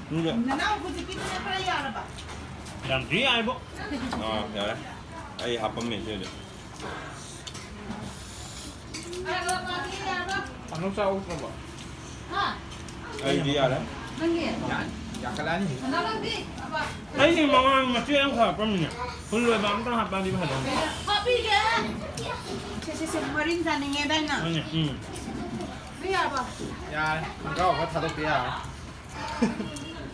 ꯅꯪꯁꯨ ꯅꯅꯥꯎ ꯍꯧꯖꯤꯛꯀꯤꯗꯨꯅ ꯈꯔ ꯌꯥꯔꯕ? ꯌꯥꯝ ꯊꯤ ꯌꯥꯏꯕꯣ꯫ ꯑꯥ, ꯌꯥꯔꯦ꯫ ꯑꯩ ꯍꯥꯞꯄꯝꯃꯦ ꯁꯤꯗꯤ꯫ ꯌꯥꯔꯕ? ꯄꯥꯟꯗꯧ ꯆꯥ ꯑꯣꯛꯇ꯭ꯔꯕꯣ? ꯍꯥ? ꯑꯩꯗꯤ ꯌꯥꯔꯦ꯫ ꯅꯪꯒꯤ? ꯌꯥ-, ꯌꯥꯈꯠꯂꯛꯑꯅꯤ꯫ ꯅꯅꯥꯎ ꯅꯪꯗꯤ? ꯑꯩꯒꯤ ꯃꯃꯥꯡ ꯃꯆꯦ ꯑꯃꯈꯛ ꯍꯥꯞꯄꯝꯃꯤꯅꯦ꯫ ꯐꯨꯜ ꯑꯣꯏꯕ ꯑꯝꯇꯪ ꯍꯥꯞꯄꯛꯑꯗꯤ ꯐꯗꯧꯅꯤ꯫ ꯍꯥꯞꯄꯤꯒꯦ꯫ ꯁꯦ, ꯁꯦ, ꯁꯦ, ꯃꯔꯤꯟ ꯆꯥꯅꯤꯡꯉꯦꯗꯥꯏ ꯅꯪ? ꯍꯣꯏꯅꯦ, ꯎꯝ꯫ ꯅꯪ ꯌꯥꯔꯕ? ꯌꯥꯔꯦ꯫ ꯈꯣꯡꯒ꯭ꯔꯥꯎ ꯈꯔ ꯊꯥꯗꯣꯛꯄ ꯌꯥꯔꯦ꯫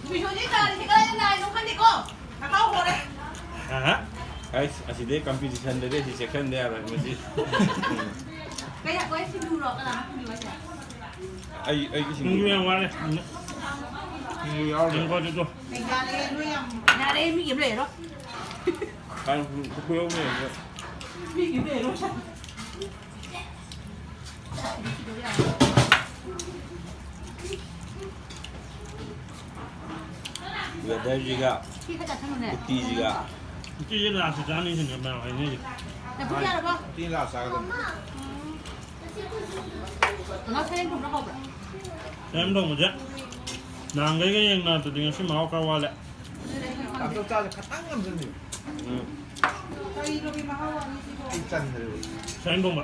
ꯕꯤꯁꯣꯖꯤꯠ ꯀꯥꯔꯤꯁꯦ ꯀꯗꯥꯏꯗ ꯅꯥꯏꯅꯣ ꯈꯪꯗꯦꯀꯣ? ꯆꯈꯥꯎ ꯍꯣꯔꯦ꯫ ꯑꯍ꯫ ꯑꯩꯁ, ꯑꯁꯤꯗꯩ ꯀꯝꯄꯤꯇꯤꯁꯟꯗꯗꯤ ꯑꯁꯤ ꯆꯦꯛꯁꯟꯗ ꯌꯥꯔꯣꯏ, ꯃꯁꯤ꯫ ꯀꯩ ꯍꯥꯏꯕ? ꯑꯩ ꯁꯤꯡꯖꯨꯔꯣ? ꯀꯅꯥꯅ ꯁꯤꯡꯖꯨ ꯍꯥꯏꯁꯦ? ꯑꯩ, ꯑꯩꯒꯤ ꯁꯤꯡꯖꯨ꯫ ꯁꯤꯡꯖꯨ ꯌꯥꯝ ꯋꯥꯠꯂꯦ꯫ ꯁꯤꯡꯖꯨ ꯌꯥꯎꯔꯗꯤ꯫ ꯌꯥꯔꯦ, ꯅꯣꯏ ꯌꯥꯝ ꯌꯥꯔꯦ, ꯃꯤꯒꯤ ꯑꯃ ꯂꯩꯔꯣ꯫ ꯀꯥꯏ, ꯈꯨꯌꯧꯅꯩ꯫ ꯃꯤꯒꯤ ꯑꯃ ꯂꯩꯔꯣ꯫ ꯋꯦꯗꯔꯁꯤꯒ ꯎꯇꯤꯁꯤꯒ꯫ ꯎꯇꯤꯁꯦ ꯂꯥꯁꯇ ꯆꯥꯅꯤꯁꯤꯅꯦ ꯃꯌꯥꯝ ꯍꯥꯏꯅꯩꯁꯦ꯫ ꯂꯐꯨ ꯌꯥꯔꯕꯣ? ꯎꯇꯤ ꯂꯥꯁ ꯆꯥꯒꯗꯕꯅꯤ꯫ ꯀꯩꯅꯣ, ꯁꯔꯦꯡ ꯊꯣꯡꯕ ꯍꯥꯎꯕ꯭ꯔꯥ? ꯁꯔꯦꯡ ꯊꯣꯡꯕꯁꯦ ꯅꯍꯥꯟꯈꯩꯒ ꯌꯦꯡꯅꯕꯗꯗꯤ ꯉꯁꯤ ꯃꯍꯥꯎ ꯈꯔ ꯋꯥꯠꯂꯦ꯫ ꯇꯥꯃꯣ ꯆꯥꯁꯦ ꯈꯇꯪ ꯉꯝꯖꯟꯕꯤꯌꯨ꯫ ꯎꯝ꯫ ꯀꯔꯤꯅꯣꯒꯤ ꯃꯍꯥꯎ ꯋꯥꯠꯂꯤꯁꯤꯕꯣ? ꯑꯩ ꯆꯟꯗ꯭ꯔꯦꯕ꯫ ꯁꯟ ꯊꯣꯡꯕ꯫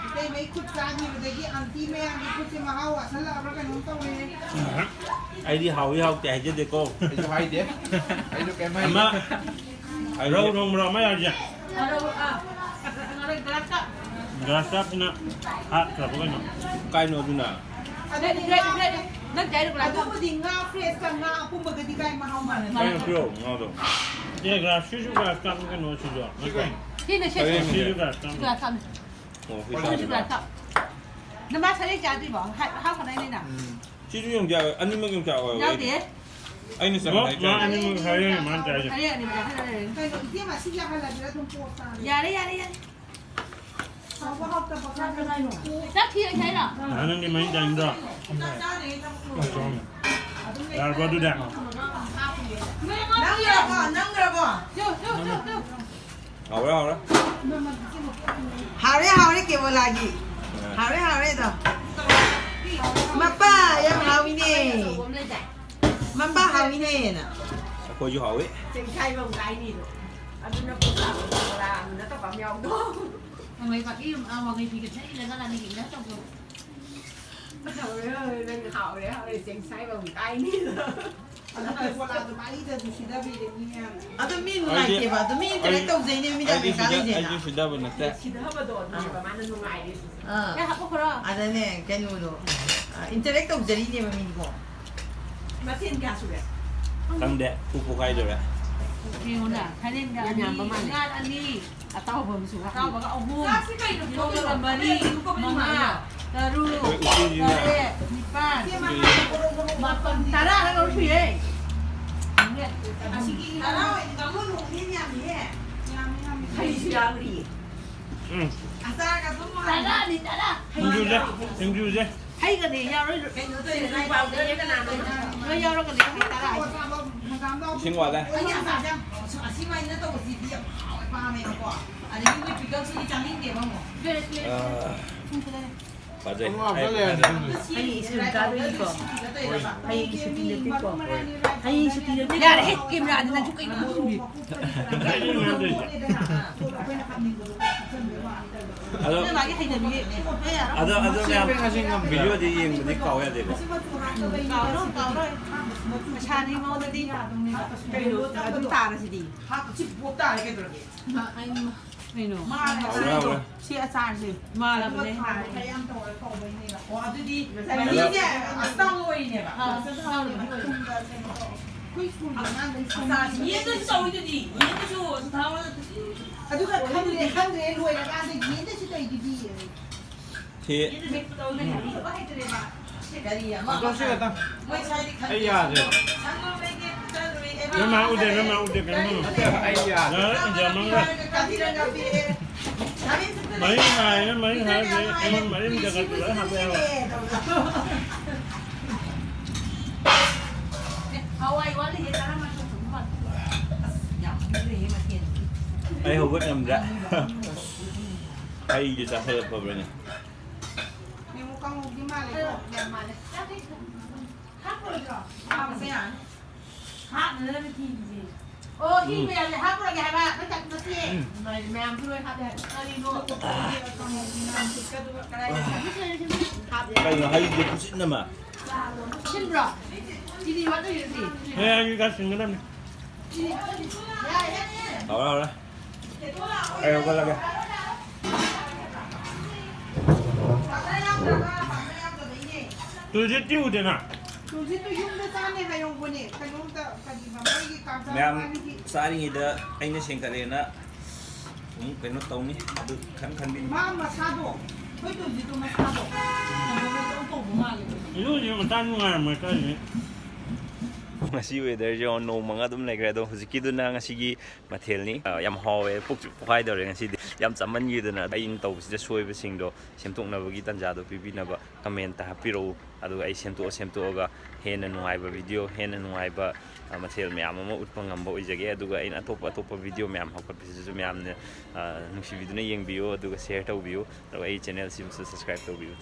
ꯏꯇꯩꯃꯩ ꯈꯨꯠ ꯆꯥꯈꯤꯕꯗꯒꯤ ꯑꯟꯇꯤ ꯃꯌꯥꯝꯒꯤ ꯈꯨꯠꯁꯦ ꯃꯍꯥꯎ ꯋꯥꯠꯁꯜꯂꯛꯑꯕ꯭ꯔꯥ ꯀꯩꯅꯣꯝ ꯇꯧꯔꯦ꯫ ꯑꯩꯗꯤ ꯍꯥꯎꯏ ꯍꯥꯎꯇꯦ ꯍꯥꯏꯖꯗꯦꯀꯣ꯫ ꯑꯩꯁꯨ ꯍꯥꯏꯗꯦ꯫ ꯑꯩꯁꯨ ꯀꯩꯝ ꯍꯥꯏꯗꯦ꯫ ꯑꯃ ꯔꯧ ꯊꯣꯡꯕ꯭ꯔꯣ ꯑꯃ ꯌꯥꯎꯔꯤꯁꯦ? ꯒ꯭ꯔꯥꯁ ꯀꯥꯞꯁꯤꯅ ꯍꯥꯠꯈ꯭ꯔꯕ ꯀꯩꯅꯣ? ꯀꯥꯏꯅꯣ ꯑꯗꯨꯅ? ꯑꯗꯨꯗꯤ ꯉꯥ, ꯅꯪ ꯆꯥꯏꯗꯣ ꯀꯅꯥ? ꯑꯗꯨꯕꯨꯗꯤ ꯉꯥ ꯐ꯭ꯔꯦꯁꯀ ꯉꯥ ꯑꯄꯨꯝꯕꯒꯗꯤ ꯀꯥꯏ ꯃꯍꯥꯎ ꯃꯥꯟꯅꯗꯦ? ꯀꯩꯅꯣ ꯄꯤꯔꯛꯑꯣ ꯉꯥꯗꯣ꯫ ꯑꯦ, ꯒ꯭ꯔꯥꯁ, ꯁꯤꯁꯨ ꯒ꯭ꯔꯥꯁ ꯀꯥꯞꯄ ꯀꯩꯅꯣ ꯁꯤꯁꯨ? ꯁꯤꯅ ꯁꯦꯠ ꯀꯔꯤ ꯁꯤꯁꯨ ꯒ꯭ꯔꯥꯁ ꯀꯥꯞꯄ꯫ ꯒ꯭ꯔꯥꯁ ꯀꯥꯞꯅꯤ꯫ ꯑꯣ, ꯁꯤ ꯁꯤꯁꯨ ꯆꯥꯗꯣꯏꯕ꯫ ꯒ꯭ꯔꯥꯁ ꯀꯥꯞ꯫ ꯅꯃꯥ ꯁꯔꯦꯡ ꯆꯥꯗ꯭ꯔꯤꯕꯣ? ꯍꯥ-, ꯍꯥꯞꯈ꯭ꯔꯗꯥꯏꯅꯦ ꯅꯪ? ꯎꯝ꯫ ꯁꯤꯁꯨ ꯌꯣꯡꯆꯥꯛ, ꯑꯅꯤꯃꯛ ꯌꯣꯡꯆꯥꯛ ꯑꯣꯏ꯫ ꯌꯥꯎꯗꯦ꯫ ꯑꯩꯅ ꯆꯥꯕ ꯃꯥ, ꯍꯥꯏꯇꯥꯔꯦ꯫ ꯃꯥ ꯑꯅꯤꯃꯛ ꯍꯥꯏꯔꯦ ꯃꯥꯅ ꯆꯥꯏꯁꯦ꯫ ꯍꯌꯦꯡ ꯑꯅꯤꯃꯛ ꯍꯥꯏꯔꯦ꯫ ꯀꯩꯅꯣ, ꯏꯆꯦ ꯃꯁꯤ ꯌꯥꯍꯜꯂꯁꯤꯔ ꯑꯗꯨꯝ ꯄꯣꯠ ꯆꯥꯔꯦ꯫ ꯌꯥꯔꯦ, ꯌꯥꯔꯦ, ꯌꯥꯔꯦ꯫ ꯍꯥꯎꯕ ꯍꯥꯎꯇꯕ ꯈꯪꯗꯦ꯫ ꯆꯥꯛ ꯊꯤꯔꯁꯦ ꯍꯥꯏꯔꯣ? ꯑꯍꯟꯒꯤ ꯃꯩ ꯆꯥꯅꯤꯡꯗ꯭ꯔꯣ? ꯆꯥꯛ ꯆꯥꯔꯦ, ꯆꯥꯛ ꯆꯥꯔꯦ꯫ ꯑꯗꯨꯝ ꯂꯩ꯫ ꯌꯥꯔꯕꯣ ꯑꯗꯨꯗꯤ? ꯅꯪꯈ꯭ꯔꯕꯣ? ꯅꯪꯈ꯭ꯔꯕꯣ? ꯆꯨ, ꯆꯨ, ꯆꯨ, ꯆꯨ꯫ ꯍꯥꯎꯔꯦ, ꯍꯥꯎꯔꯦ꯫ ꯍꯥꯎꯔꯦ, ꯍꯥꯎꯔꯦ, ꯀꯦꯕꯣꯂꯥꯒꯤ꯫ ꯑ꯫ ꯍꯥꯎꯔꯦ, ꯍꯥꯎꯔꯦ ꯑꯗꯣ꯫ ꯃꯄꯥ, ꯌꯥꯝ ꯍꯥꯎꯋꯤꯅꯦ꯫ ꯃꯄꯥ ꯍꯥꯎꯋꯤꯅꯦꯅ꯫ ꯑꯩꯈꯣꯏꯁꯨ ꯍꯥꯎꯋꯤ꯫ ꯆꯦꯡꯈꯥꯏꯕ ꯑꯃ ꯀꯥꯏꯅꯤꯗꯣ꯫ ꯑꯗꯨꯅ ꯄꯣꯂꯥ, ꯄꯣꯂꯥ ꯑꯃ ꯅꯠꯇꯕ ꯑꯃ ꯌꯥꯎꯗꯣ꯫ ꯋꯥꯡꯂꯩ ꯄꯥꯛꯀꯤ, ꯑ, ꯋꯥꯡꯂꯩ ꯐꯤꯒ ꯁꯦꯠꯂꯒ ꯂꯥꯛꯅꯤꯡꯉꯤꯗ ꯇꯧꯕꯗꯣ꯫ ꯍꯥꯎꯔꯦ, ꯍꯥꯎꯔꯦ, ꯅꯪ ꯍꯥꯎꯔꯦ, ꯍꯥꯎꯔꯦ, ꯆꯦꯡꯁꯥꯏꯕ ꯑꯃꯨꯛ ꯀꯥꯏꯅꯤ꯫ ꯑꯗꯣ ꯀꯣꯂꯥꯗꯣ ꯃꯥꯒꯤꯗꯁꯨ ꯁꯤꯗꯕꯤꯔꯦ ꯃꯤ ꯃꯌꯥꯝꯅ꯫ ꯑꯗꯣ ꯃꯤ ꯑꯩꯗꯤ, ꯅꯨꯡꯉꯥꯏꯇꯦꯕ, ꯑꯗꯣ ꯃꯤ interact ꯑꯩꯗꯤ, ꯇꯧꯖꯩꯅꯦ, ꯃꯤ ꯑꯩꯗꯤ ꯗꯔꯀꯥꯔ ꯁꯤꯗ-, ꯂꯩꯖꯩꯅ꯫ ꯑꯩꯗꯤ ꯁꯤꯗꯕ ꯅꯠꯇꯦ꯫ ꯁꯤꯗꯕꯗꯣ ꯑꯗꯨꯅꯦꯕ ꯃꯥꯅ ꯅꯨꯡꯉꯥꯏꯔꯤꯁꯦ꯫ ꯑꯥ꯫ ꯌꯥ, ꯍꯥꯞꯄꯛꯈ꯭ꯔꯣ꯫ ꯑꯗꯅꯦ, ꯀꯩꯅꯣꯗꯣ, ꯑ, interact ꯇꯧꯖꯔꯤꯅꯦꯕ ꯃꯤꯀꯣ꯫ ꯃꯊꯦꯜ ꯀꯌꯥ ꯁꯨꯔꯦ? ꯈꯪꯗꯦ, ꯄꯨ ꯄꯣꯛꯈꯥꯏꯗꯧꯔꯦ꯫ ꯌꯦꯡꯉꯨꯅ, ꯊꯥꯏꯂꯦꯟꯗ ꯌꯥꯝ ꯌꯥꯝꯕ ꯑꯅꯤ, ꯃꯥꯜꯂꯦ꯫ ꯉꯥ ꯑꯅꯤ, ꯑꯇꯥꯎꯕ ꯑꯃꯁꯨ ꯋꯥꯠꯂꯤ꯫ ꯑꯇꯥꯎꯕꯒ ꯑꯍꯨꯝ꯫ ꯆꯥꯛꯁꯤ ꯀꯩꯅꯣ? ꯏꯔꯣꯟꯕꯒ ꯃꯔꯤ, ꯃꯉꯥ, ꯇꯔꯨꯛ, ꯑꯩꯈꯣꯏ ꯎꯇꯤꯁꯤꯅ ꯇꯔꯦꯠ, ꯅꯤꯄꯥꯜ, ꯃꯥꯄꯜ, ꯇꯔꯥ ꯈꯛ ꯂꯧꯊꯣꯛꯑꯦ꯫ ꯑꯁꯤꯒꯤ ꯍꯔꯥꯎ ꯀꯥꯡꯕꯨ ꯅꯣꯡꯅꯦ ꯌꯥꯝꯃꯤꯍꯦ꯫ ꯌꯥꯝꯃꯤ, ꯌꯥꯝꯃꯤ꯫ ꯍꯩꯁꯨ ꯌꯥꯎꯔꯤ꯫ ꯎꯝ꯫ ꯑꯆꯥꯔꯒ ꯑꯗꯨꯝ ꯇꯔꯥꯅꯤ, ꯇꯔꯥ꯫ ꯁꯤꯡꯖꯨꯁꯦ, ꯁꯤꯡꯖꯨꯁꯦ꯫ ꯍꯩꯒꯗꯤ ꯌꯥꯎꯔꯣꯏ꯫ ꯀꯩꯅꯣ ꯇꯧꯔꯤꯁꯦ, ꯅꯣꯏ ꯄꯥꯎꯗ ꯀꯅꯥꯅꯣ? ꯂꯣꯏ ꯌꯥꯎꯔꯒꯅꯤ, ꯍꯩ ꯇꯔꯥ ꯍꯥꯏꯁꯦ꯫ ꯏꯁꯤꯡ ꯋꯥꯠꯂꯦ꯫ ꯑꯩ ꯑꯆꯥꯔꯁꯦ ꯌꯥꯝ, ꯑꯁꯨꯃꯥꯏꯅ ꯇꯧꯕꯁꯤꯗꯤ ꯌꯥꯝ ꯍꯥꯎꯋꯦ, ꯄꯥꯝꯃꯦꯕꯀꯣ꯫ ꯑꯗꯒꯤ ꯃꯣꯏ pickleꯁꯤꯗꯤ ꯆꯥꯅꯤꯡꯗꯦꯕ ꯑꯃꯨꯛ꯫ ꯄ꯭ꯂꯦꯠ, ꯄ꯭ꯂꯦꯠ, ꯑꯥ꯫ ꯄ꯭ꯂꯦꯠ꯫ ꯐꯖꯩ꯫ ꯑꯃꯨꯛ ꯑꯃꯨꯛ ꯂꯩꯔꯗꯤ ꯈꯪꯗꯦ꯫ ꯍꯌꯦꯡ ꯁ꯭ꯀꯨꯜ ꯀꯥꯗꯣꯏꯅꯤꯀꯣ? ꯍꯌꯦꯡ ꯁꯨꯇꯤ ꯅꯠꯇꯦꯀꯣ? ꯍꯌꯦꯡ ꯁꯨꯇꯤ ꯅꯠꯇꯦ꯫ ꯌꯥꯔꯦꯍꯦ, ꯀꯦꯃꯦꯔꯥꯗꯤ ꯅꯪꯁꯨ ꯀꯩꯅꯣ ꯈꯪꯗꯦ꯫ ꯀꯩꯅꯣ ꯉꯥꯡꯗꯣꯏꯁꯦ? ꯑꯗꯣ, ꯅꯣꯏ ꯃꯥꯒꯤ ꯍꯩꯅꯕꯤ꯫ ꯑꯗꯣ, ꯑꯗꯣ ꯃꯌꯥꯝ ꯉꯁꯤ ꯉꯝꯗ꯭ꯔꯦ꯫ ꯚꯤꯗꯤꯑꯣꯗꯤ ꯌꯦꯡꯕꯗꯤ ꯀꯥꯎ ꯌꯥꯗꯦꯀꯣ꯫ ꯀꯥꯎꯔꯣꯏ, ꯀꯥꯎꯔꯣꯏ꯫ ꯄꯩꯁꯥꯗꯤ ꯃꯉꯣꯟꯗꯗꯤ ꯀꯩꯅꯣ ꯑꯗꯨꯝ ꯇꯥꯔꯁꯤꯗꯤ꯫ ꯍꯥꯞꯄꯁꯤ ꯄꯣꯞ ꯇꯥꯔꯦ ꯀꯩꯗꯧꯔꯒꯦ? ꯀꯩꯅꯣ? ꯃꯥꯜꯂꯦ꯫ ꯍꯥꯎꯔꯦ, ꯍꯥꯎꯔꯦ꯫ ꯁꯤ ꯑꯆꯥꯔꯁꯦ꯫ ꯃꯥꯜꯂꯕꯅꯦ꯫ ꯑꯗꯨꯒ ꯊꯥꯎ ꯈꯔ ꯌꯥꯝ ꯇꯧꯔꯒ ꯇꯧꯕꯩꯅꯦꯕ꯫ ꯑꯣ, ꯑꯗꯨꯗꯤ ꯃꯍꯤꯁꯦ ꯑꯁꯇꯥꯎꯟ ꯑꯣꯏꯔꯤꯅꯦꯕ꯫ ꯑꯥ, ꯑꯁꯇꯥꯎꯟ ꯑꯣꯏꯔꯤꯅꯦꯕ꯫ ꯊꯨꯝꯒ ꯀꯩꯅꯣ ꯇꯧꯔꯒ꯫ ꯑꯩꯈꯣꯏ ꯁ꯭ꯀꯨꯜꯒꯤ ꯑꯉꯥꯡꯈꯩ ꯑꯆꯥꯔ ꯁꯪꯉꯤ꯫ ꯌꯦꯟꯗꯁꯨ ꯇꯧꯔꯤꯗꯨꯗꯤ, ꯌꯦꯟꯗꯁꯨ ꯊꯥꯎ ꯑꯗꯨꯒ ꯈꯪꯗ꯭ꯔꯦ, ꯈꯪꯗ꯭ꯔꯦ, ꯂꯣꯏꯔꯀꯥꯟꯗ ꯌꯦꯟꯗꯁꯨ ꯇꯧꯔꯤꯗꯨꯗꯤ꯫ ꯊꯤ꯫ ꯀꯔꯤ ꯑꯃ ꯑꯝꯇ ꯁꯤ ꯈꯛꯇꯪ꯫ ꯑꯩ ꯌꯥꯗ꯭ꯔꯦ꯫ ꯅꯣꯏ ꯃꯥ ꯎꯗꯦ, ꯅꯣꯏ ꯃꯥ ꯎꯗꯦ, ꯀꯩꯅꯣ ꯇꯧꯅꯨ꯫ ꯑꯩ ꯌꯥꯗ꯭ꯔꯦ꯫ ꯌꯥꯔꯦ, ꯌꯥꯝꯃꯟꯈ꯭ꯔꯦ꯫ ꯃꯔꯤ ꯍꯥꯏꯔꯦ, ꯃꯔꯤ ꯍꯥꯏꯔꯦ, ꯑꯩꯉꯣꯟꯗ ꯃꯔꯤ ꯖꯒꯠ ꯂꯣꯏ ꯍꯥꯞꯄꯦ ꯍꯥꯏꯕ꯫ ꯍꯋꯥꯏ ꯋꯥꯠꯂꯤꯉꯩ ꯆꯥꯔꯝꯃꯁꯨ ꯐꯗꯧ ꯃꯥꯜꯂꯦ꯫ ꯑꯁ, ꯌꯥꯝ ꯐꯖꯔꯦꯍꯦ ꯃꯊꯦꯜꯁꯦ꯫ ꯑꯩ ꯍꯧꯒꯠ ꯉꯝꯗ꯭ꯔꯦ꯫ ꯑꯩꯗꯤ ꯆꯥꯁꯜꯂꯛꯄꯕꯅꯦ꯫ ꯌꯦꯡꯉꯨ, ꯀꯥꯡꯍꯧꯗꯤ ꯃꯥꯜꯂꯦꯀꯣ? ꯌꯥꯝ ꯃꯥꯜꯂꯦ꯫ ꯍꯥꯞꯄꯔꯣꯏꯗ꯭ꯔꯣ? ꯍꯥꯞꯄꯁꯦ ꯌꯥꯅꯤ꯫ ꯍꯥꯞꯅꯅꯕ ꯊꯤꯔꯤꯁꯦ꯫ ꯑꯣ, ꯊꯤꯕ ꯌꯥꯗꯦ꯫ ꯍꯥꯞꯄꯔꯣꯏꯒꯦ ꯍꯥꯏꯕ꯫ ꯅꯪ ꯆꯠ-, ꯅꯠꯇꯦ꯫ ꯃꯌꯥꯝꯁꯨ ꯂꯣꯏ ꯍꯥꯞꯄꯦ ꯍꯥꯏꯕ꯫ ꯀꯔꯤꯅꯣ? ꯀꯥꯡꯍꯧꯒꯤ ꯃꯌꯥꯝ ꯁꯤꯠꯀꯗꯨꯒ ꯀꯗꯥꯏꯗ ꯊꯝꯃꯤ? ꯍꯥꯞꯄꯦ꯫ ꯀꯩꯅꯣ ꯍꯩꯁꯦ ꯈꯨꯠꯁꯤꯟ ꯑꯃ? ꯁꯤꯟꯕ꯭ꯔꯣ? ꯆꯤꯅꯤ ꯋꯥꯠꯇꯣꯏꯁꯤꯗꯤ꯫ ꯍꯦ, ꯑꯩꯒꯤ ꯈꯔ ꯁꯤꯟꯒꯗꯕꯅꯤ꯫ ꯆꯤꯅꯤ ꯋꯥꯠꯇꯣꯏꯁꯤ꯫ ꯌꯥꯔꯦ, ꯌꯥꯔꯦ, ꯌꯥꯔꯦ꯫ ꯍꯥꯎꯔꯦ, ꯍꯥꯎꯔꯦ꯫ ꯑꯩ ꯍꯧꯒꯠꯂꯒꯦ꯫ ꯇꯨꯜꯁꯤꯠꯇꯤ ꯎꯗꯦꯅ꯫ ꯇꯨꯜꯁꯤꯠꯇꯨ ꯌꯨꯝꯗ ꯆꯥꯅꯤ ꯍꯥꯏꯍꯧꯕꯅꯦ꯫ ꯀꯩꯅꯣꯝꯇ, ꯀꯔꯤꯕ, ꯃꯣꯏꯒꯤ ꯀꯥꯡꯆꯥ ꯃꯌꯥꯝ ꯃꯕꯥꯅꯤꯒꯤ ꯆꯥꯔꯤꯉꯩꯗ ꯑꯩꯅ ꯁꯦꯡꯒꯠꯂꯦꯅ ꯑꯃꯨꯛ ꯀꯩꯅꯣ ꯇꯧꯅꯤ꯫ ꯑꯗꯨ ꯈꯟ ꯈꯟꯕꯤꯅꯤ꯫ ꯃꯥ ꯃꯁꯥꯗꯣ, ꯑꯩꯈꯣꯏ ꯇꯨꯜꯁꯤꯠꯇꯨ ꯃꯁꯥꯗꯣ ꯀꯩꯅꯣꯝꯃ ꯏꯇꯧ ꯇꯧꯕ ꯃꯥꯜꯂꯦꯕ꯫ ꯏꯔꯨꯁꯦ ꯃꯇꯥꯡ ꯅꯨꯡꯉꯥꯏꯔꯝꯃꯣꯏ ꯀꯥꯏꯗꯒꯤ꯫ ꯉꯁꯤ weatherꯁꯦ ꯅꯣꯡ ꯃꯪꯉ ꯑꯗꯨꯝ ꯂꯩꯈ꯭ꯔꯦ꯫ ꯑꯗꯣ ꯍꯧꯖꯤꯛꯀꯤꯗꯨꯅ ꯉꯁꯤꯒꯤ ꯃꯊꯦꯜꯅꯤ꯫ ꯑ, ꯌꯥꯝ ꯍꯥꯎꯋꯦ, ꯄꯨꯛꯁꯨ ꯄꯣꯛꯈꯥꯏꯗꯧꯔꯦ ꯉꯁꯤꯗꯤ꯫ ꯌꯥꯝ ꯆꯥꯃꯟꯈꯤꯗꯅ ꯑꯩꯅ ꯇꯧꯕꯁꯤꯗ ꯁꯣꯏꯕꯁꯤꯡꯗꯣ ꯁꯦꯝꯗꯣꯛꯅꯕꯒꯤ ꯇꯥꯟꯖꯥꯗꯣ ꯄꯤꯕꯤꯅꯕ comment ꯍꯥꯞꯄꯤꯔꯛꯎ꯫ ꯑꯗꯨꯒ ꯑꯩ ꯁꯦꯝꯗꯣꯛꯑ ꯁꯦꯝꯗꯣꯛꯑꯒ ꯍꯦꯟꯅ ꯅꯨꯡꯉꯥꯏꯕ video, ꯍꯦꯟꯅ ꯅꯨꯡꯉꯥꯏꯕ, ꯑ, ꯃꯊꯦꯜ ꯃꯌꯥꯝ ꯑꯃ ꯎꯠꯄ ꯉꯝꯕ ꯑꯣꯏꯖꯒꯦ꯫ ꯑꯗꯨꯒ ꯑꯩꯅ ꯑꯇꯣꯞꯄ ꯑꯇꯣꯞꯄ video ꯃꯌꯥꯝ ꯍꯧꯒꯠꯄꯁꯤꯁꯨ ꯃꯌꯥꯝꯅ, ꯑ, ꯅꯨꯡꯁꯤꯕꯤꯗꯨꯅ ꯌꯦꯡꯕꯤꯌꯨ, ꯑꯗꯨꯒ share ꯇꯧꯕꯤꯌꯨ, ꯑꯗꯨꯒ ꯑꯩ channelꯁꯤꯃꯁꯨ subscribe ꯇꯧꯕꯤꯌꯨ꯫